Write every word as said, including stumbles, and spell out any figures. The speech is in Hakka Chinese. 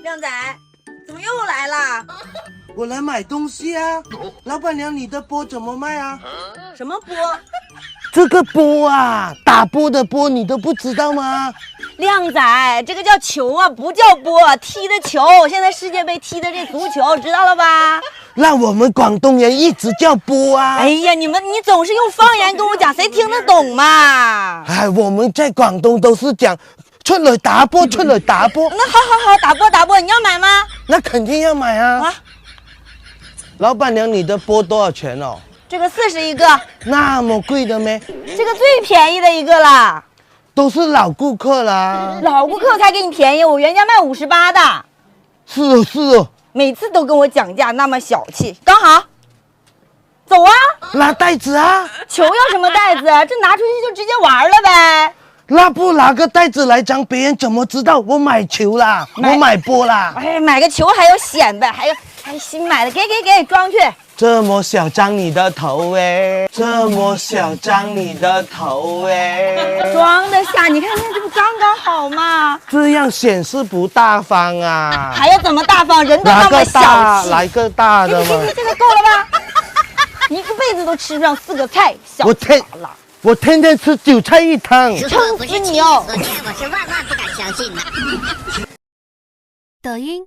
靓仔，怎么又来了？我来买东西啊。老板娘，你的波怎么卖啊？什么波？这个波啊，打波的波，你都不知道吗？靓仔，这个叫球啊，不叫波，踢的球。现在世界杯踢的这足球，知道了吧？那我们广东人一直叫波啊。哎呀，你们你总是用方言跟我讲，谁听得懂嘛？哎，我们在广东都是讲出来打波，出来打波。那好好好，打波打波，你要买吗？那肯定要买啊。啊老板娘，你的波多少钱哦？这个四十一个，那么贵的咩？这个最便宜的一个啦。都是老顾客啦。老顾客才给你便宜，我原价卖五十八的，是哦，是哦。每次都跟我讲价，那么小气。刚好，走啊！拿袋子啊。球要什么袋子啊？这拿出去就直接玩了呗。那不拿个袋子来讲，别人怎么知道我买球啦？我买波啦？哎，买个球还要显摆，还要还新买的，给给给，装去。这么小张你的头哎，这么小张你的头哎，装得下，你看看这不刚刚好吗？这样显示不大方啊。还要怎么大方？人都那么小气。来个大的嘛。这个够了吧？你一辈子都吃不上四个菜，小我天，我天天吃韭菜一汤。撑死你哦！我是万万不敢相信。抖音、